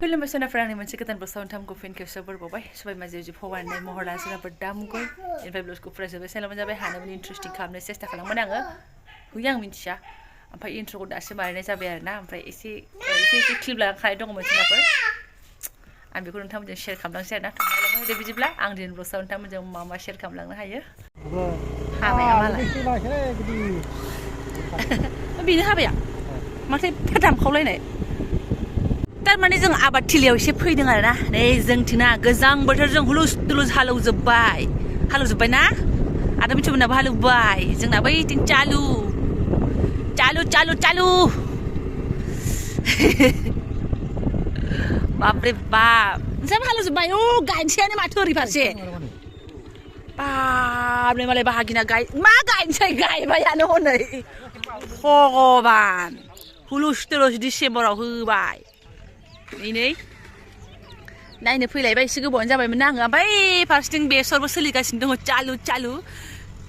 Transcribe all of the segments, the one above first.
खुलुमबाय सोनाफोर आंनि मोनसे गोदान बोसोराव नोंथांमोनखौ फिन खेबसेयाव बरबावबाय सबाय माजे जि फवारनाय महर लाना सोनाफोर दामगोन इनिफ्राय ब्लाउसखौ फरायजोब्बाय सेलामोन जाबाय हानायमानि इन्ट्रेस्टिं खालामनो सेस्था खालामोन आङो होयो आं मिन्थिया ओमफ्राय इन्ट्र'खौ दासो बानायनाय जाबाय आरोना ओमफ्राय एसे क्लिप लाखानाय दङमोन सोनाफोर आं बेखौ नोंथांमोनजों शेयार खालामलांसै आरोना थांलांनो होदो बिदिब्ला आं दिनै ब्ल'गआव नोंथांमोनजों मा शेयार खालामलांनो हायो हाबाया मालाय बेनो हाबाया माथो एफा दामखावलायनाय थारमाने जों आबाद थिलियाव एसे फैदों आरोना नै जोंथिंना गोजां बोथोरजों हुलुस तुलुस हालौजोब्बाय ना आदा मिथिमोनाबो हालौबाय जोंना बैथिं चालु बापरे बाप नोंसाबो हालौजोब्बाय गायनोसैयानो माथो ओरै फारसे बाबरे मालाय बाहागिना मा गायनोसै गायबायानो हनै भगबान हुलुस तुलुस डिसेम्बराव होबाय नै नायनो फैलायबाय एसे गोबावानो जाबायमोन ना आङो ओमफ्राय फारसेथिं बेसरबो सोलिगासिनो दङ चालु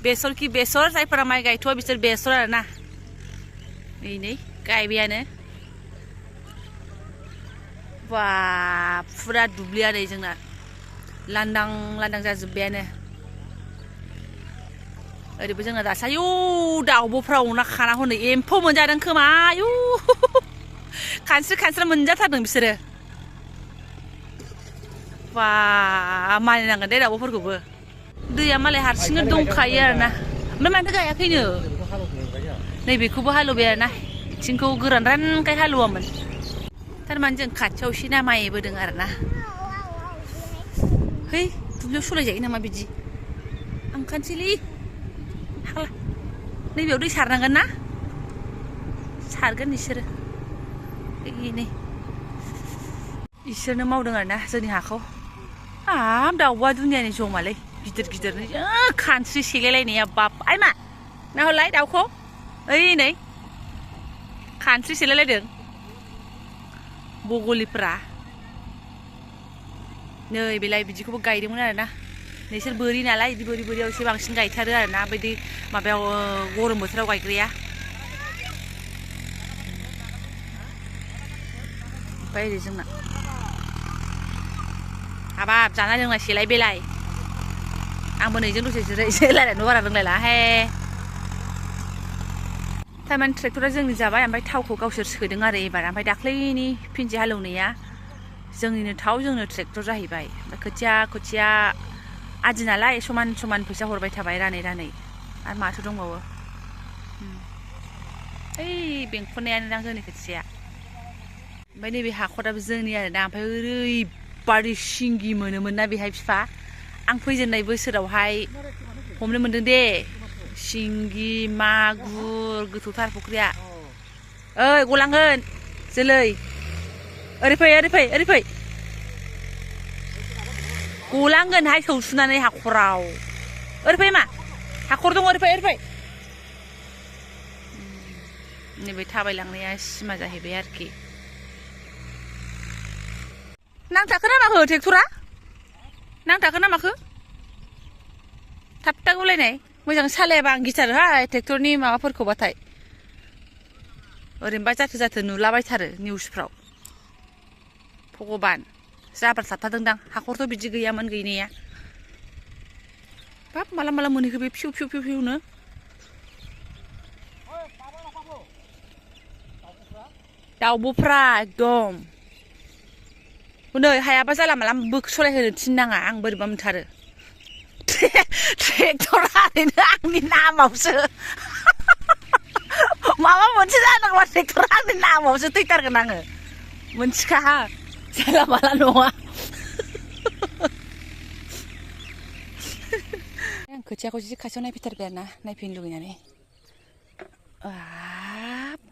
बेसर जायफोरा माइ गायथ'वा बिसोर बेसर आरोना नै गायबायानो बा फुरा दुब्लिया नै जोंना लांदां जाजोब्बायानो ओरैबो जोंना दासो आयौ दाउब'फ्राव ना खाना हनै एम्फौ मोनजादों खोमा आयौ खानस्रि मोनजाथारदों बिसोरो बा मानिनांगोन दे दाउब'फोरखौबो दैया मालाय हारसिंनो दंखायो आरोना ओमफ्राय माथो गायाखैनो नैबेखौबो हालेवबाय आरोना इथिंखौ गोरान रानखाय हालेवामोन थारमाने जों खाथियाव एसे नामायबोदों आरोना है दुब्लियाव सलायजायो नामा बिदि आं ओंखारनोसैलै हाग्ला नैबेयाव दै सारनांगोन ना सारगोन बिसोरो नै इसोरनो मावदों आरोना जोंनि हाखौ हाब दाउब'आ दुनियानि जमालै गिदिरनो खानस्रि सेलायलायनाया बाप आइमा नाहरलाय दाउखौ ओइ नै खानस्रि सेलायलायदों बगलिफ्रा नै बेलाय बिदिखौबो गायदोंमोन आरोना नोंसोर बोरि नालाय बिदि बोरियाव एसे बांसिन गायथारो आरोना बिदि माबायाव गरम बोथोराव गायग्राया ओमफ्राय ओरै जोंना हाबाब जाना लोंना सेलाय बेलाय आंबो नैजों दसे एसे रायज्लायनो बारा रोंलायलाहाय थारमाने ट्रेक्टरा जोंनि जाबाय ओमफ्राय थावखौ गावसोर सोदों आरो एबार ओमफ्राय दाख्लैनि फिनसे हालेवनाया जोंनिनो थाव जोंनो ट्रेक्टर जाहैबाय ओमफ्राय खोथिया आदि नालाय समान फैसा हरबाय थाबाय रानै आरो माथो दंबावो ओइ बेंखननायानो दां जोंनि खोथियाया ओमफ्राय नैबे हाखराबो जोंनि आरोना ओमफ्राय ओरैबादि सिंगि मोनोमोन ना बेहाय बिफा आं फैजेननाय बोसोरावहाय हमनो मोनदों दे सिंगि मागुर गोथौथार फुख्रिया ओइ गलांगोन जोलै ओरै फै गलांगोनहाय सौसुनानै हाखराव ओरै फै मा हाखर दं ओरै फै नैबे थाबायलांनाया सिमा जाहैबाय आरोखि नांथाखो ना माखो ट्रेक्टरा नांथाखो ना माखो थाब गलायनाय मोजां सालायाबा आं गिथारोहाय ट्रेक्टरनि माबाफोरखौबाथाय ओरैनोबा जाथो नुलाबायथारो निउसफ्राव भगबान जाब्रा थाबथादोंदां हाखरथ' बिदि गैयामोन गैनाया बाब माला मोनहैखो बे फिउ दाउब'फ्रा एकदम नै हायाबा जाला माला सलायहोनो थिननाङा आं बोरैबा मोनथारो ट्रेक्टरा ओरैनो आंनि नामावसो माबा मोनसे जानांगौ ट्रेक्टरा आंनि नामावसो थैथारगोन आङो मोनथिखा जाला माला नङा आं खोथियाखौ जि खाथियाव नायफैथारबाय आरोना नायफैनो लुगैनानै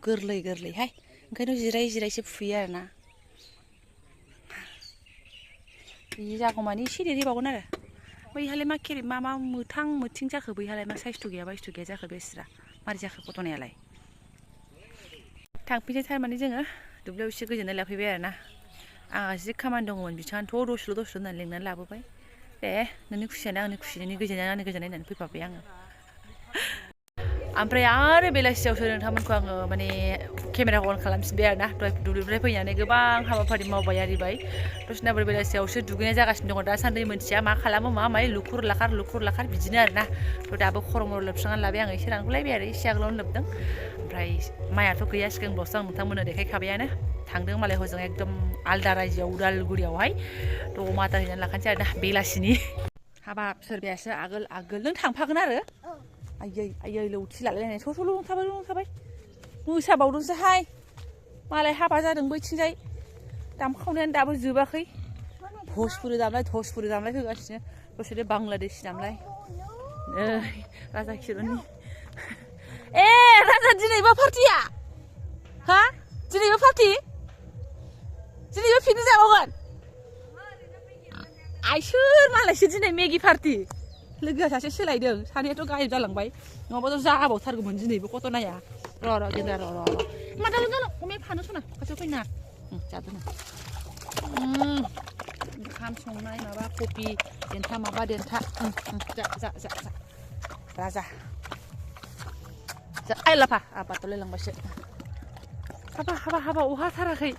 गोरलैहाय ओंखायनो जिरायसो फुयो आरोना बिदि जागौमानि एसे देरहैबावगोन आरो बैहालाय मा मोथिं जाखो बैहालाय मा साइसथ' गैया जाखो बेस्रा मारै जाखो गथ'नायालाय थांफिननो थारमाने जोङो दुब्लियाव एसे गोजोननाय लाफैबाय आरोना आंहा जि खामानि दङमोन बिथाङाथ' दसेल' होननानै लिंनानै लाबोबाय दे नोंनि खुसियानो आंनि खुसि नोंनि गोजोननायानो आंनि गोजोननाय होननानै फैफाबाय आङो ओमफ्राय आरो बेलासियावसो नोंथांमोनखौ आङो माने केमेराखौ अन खालामफिनबाय आरोना दहाय दुब्लिनिफ्राय फैनानै गोबां हाबाफारि मावबाय आरिबाय दसेनाफोर बेलासियावसो दुगैनाय जागासिनो दङ दासान्दि मोनथिया मा खालामो मा मायो लुखुर लाखार बिदिनो आरोना दाबो खर' मर' लोबस्रांनानै लाबाय आङो एसे रानगुलायबाय आरो एसे आगोलावनो लोबदों ओमफ्राय माइआथ' गैया सिगांबावसो आं नोंथांमोननो देखायखाबायानो थांदों मालाय हजों एकदम आलदा रायजोआव उदालगुरियावहाय थ' अमा आदार हैनानै लाखानोसै आरोना बेलासिनि हाबाब सोरबायासो आगोल नों थांफागोन आरो आयै लौथि लालायलायनाय स' थाबाय मोसाबावदोंसोहाय मालाय हाबा जादों बैथिंजाय दामखावनायानो दाबो जोबाखै धसफोर दामलाय होगासिनो दसेनो बांलादेशि दामलाय राजा किर'ननि राजा दिनैबो पार्टिया हा दिनैबो पार्टि दिनैबो पिकनिक जाबावगोन आइसोर मालायसो दिनै मेगि पार्टि लोगोआ सासे सोलायदों सानैयाथ' गायब जालांबाय नङाबाथ' जाबावथारगौमोन दिनैबो कत' नाया र' गेन्द्रा र' मा दाल' अमाया फानो सना खाथियाव फैना जादों ओंखाम संनाय माबा कफि देन्था माबा देन्था जा राजा जा आइ लाफा बाथ'लायलांबायसो हाबा अहाथाराखै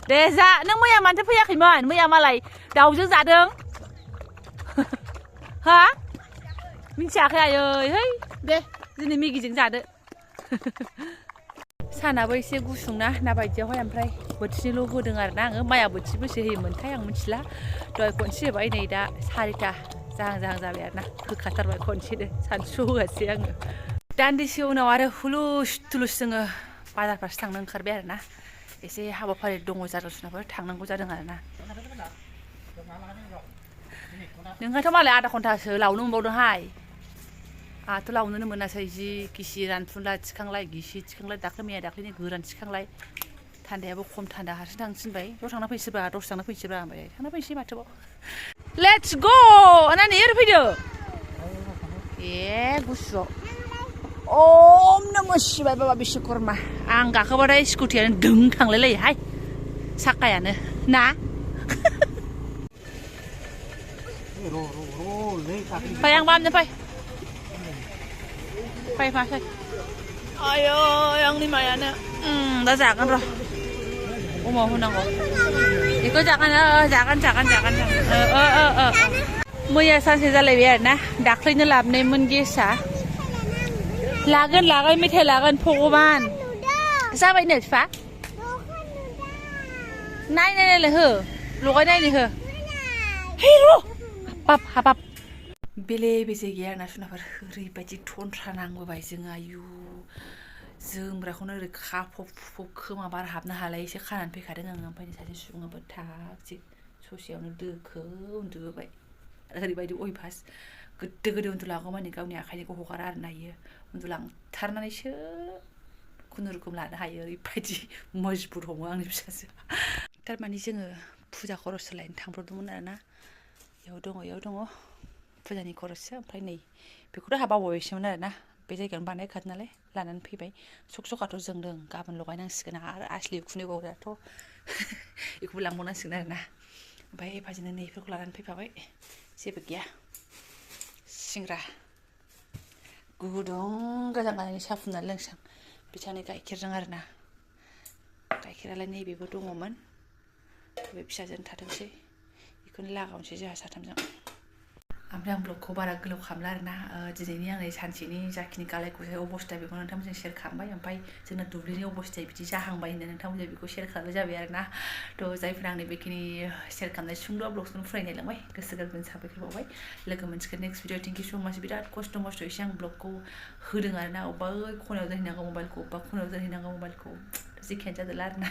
दे जा नों मैया मानोथो फैयाखैमोन मैया मालाय दाउजों जादों हा मिथियाखै आयै है दे दिनै मेगिजों जादो सानाबो एसे गुसुंना ना बायदियावहाय ओमफ्राय बोथिनैल' होदों आरोना आङो माइआ बोथिबेसे होयोमोनथाय आं मिथिला दहाय खनसे होबाय नै दा 4टा जाहां जाबाय आरोना होखाथारबाय खनसेनो सानसुआव होआसै आङो दान्दिसे उनाव आरो हुलुस थुलुस जोङो बाजार फारसे थांनो ओंखारबाय आरोना एसे हाबाफारि दङ जादोंसोनाबो थांनांगौ जादों आरोना नोंहाथ' मालाय आधा घन्टासो लावनो मोनबावदोंहाय आंहाथ' लावनोनो मोनासै जि गिसि रानफुनला थिखांलाय दाख्लैनि गोरान थिखांलाय थान्दायाबो खम थान्दा हारसिं थांनो थिनबाय ज' थांना फैसैब्रा दसे थांना फैसैब्रा ओमफ्राय थांना फैसै माथोबाव लेट्स ग नानि ओरै फैदो गुसुआव ओम नमः शिवाय बाबा बिश्वकर्मा आं गाखोबाथाय स्कुटियानो दों थांलायलायोहाय साखायानो ना फै आं बामनो फै आयै आंनि मायानो दा जागोन र' अमाव होनांगौ बेखौ जागोन मैया सानसे जालायबाय आरोना दाख्लैनो लाबोनायमोन गेसआ लागोन मेथाइ लागोन भगबान जाबायनो बिफा नायनायलाय हो लगाय नायनो हो है र' हाबाब बेले बेजे गैया आरोना सुनाफोर ओरैबायदि थन्थ्रा नांबोबाय जोङो आयु जोमग्राखौनो ओरै खाफब खोमा बार हाबनो हालायैसो खानानै फैखादों आङो ओमफ्राय सासे सुबुङाबो थागथिग ससेयावनो दोखो उन्दुबोबाय ओरैबायदि अयभास गोदो उन्दुलागौमानि गावनि आखाइनिखौ हगारा आरोना इयो उन्दुलांथारनानैसो खुनुरुखुम लानो हायो ओरैबायदि मजबुत हमो आंनि फिसाजो थारमाने जोङो फुजा खरस लायनो थांब्रबदोंमोन आरोना इयाव दङ फुजानि खरससो ओमफ्राय नै बेखौथ' बावबायसोमोन आरोना बे जायगायावनो बानायखादों नालाय लानानै फैबाय सकाथ' जोंदों गाबोन लगायनांसिगोन आरो आसलि उखुन्दैबावग्रायाथ' बेखौबो लांबावनांसिगोन आरोना ओमफ्राय एफाजिनो नै बेफोरखौ लानानै फैफाबाय जेबो गैया सिंग्रा गुदुं गोजां साहा फुननानै लोंसां बिथांनि गाइखेरजों आरोना गाइखेरालाय नैबेबो दङमोन बे फिसाजों थाथोंसै बेखौनो लागावनोसै जोंहा साथामजों ओमफ्राय आं ब्लगखौ बारा गोलाव खालामला आरोना दिनैनि आंनि सानसेनि जाखिनि गालाय गुजाय अबस्था बेखौ नोंथांमोनजों शेयार खालामबाय ओमफ्राय जोंना दुब्लिनि अबस्थाया बिदि जाहांबाय होनदों नोंथांमोनजों बेखौ शेयार खालामनाय जाबाय आरोना थ' जायफोरा आंनि बेखिनि शेयार खालामनाय सुंद' ब्लगखौनो फरायनाय लांबाय गोसो गोरबोनि साबायखर बावबाय लोगो मोनसिगोन नेक्स्ट भिडिअ थेंक इउ स' माच बिराद खस्थ' मस्थ'यैसो आं ब्लगखौ होदों आरोना अबेबा खनायाव दोनहैनांगौ मबाइलखौ अबेबा खनायाव दोनहैनांगौ मबाइलखौ जेखियानो जादोंला आरोना